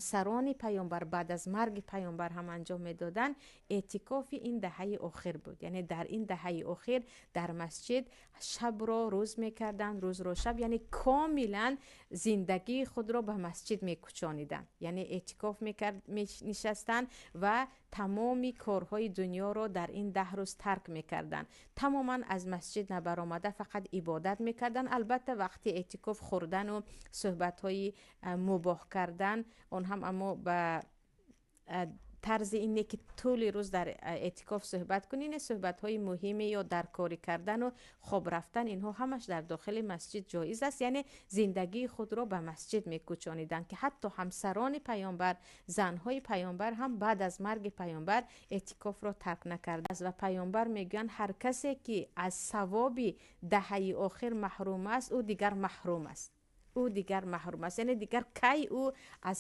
Ҳамсарони Паёмбар баъд аз марги Паёмбар ҳам анҷом медоданд, эътикофи ин даҳаи охир буд. Яъне дар ин даҳаи охир дар масҷид шабро рӯз мекарданд, рӯзро шаб, яъне комилан зиндагии худро ба масҷид мекӯчониданд. Яъне эътикоф мекард, менишастанд ва тамоми корҳои дунёро дар ин 10 рӯз тарк мекарданд. Тамоман аз масҷид набаромада, фақат ибодат мекарданд. Албатта, вақти эътикоф хӯрдану суҳбатҳои мубоҳ кардан, он ҳам, аммо ба тарзи ине ки тӯли рӯз дар эътикоф суҳбат кунӣ, не, суҳбатҳои муҳиме ё дар корӣ кардану хоб рафтан, инҳо ҳамаш дар дохили масҷид ҷоиз аст. Яъне зиндагии худро ба масҷид мекӯчониданд, ки ҳатто ҳамсарони Паёмбар, занҳои Паёмбар ҳам баъд аз марги Паёмбар эътикофро тарк накардааст. Ва Паёмбар мегӯянд: ҳар касе ки аз савоби даҳаи охир маҳрум аст, ӯ дигар маҳрум аст, ӯ дигар маҳрум аст. Яъне дигар кай ӯ аз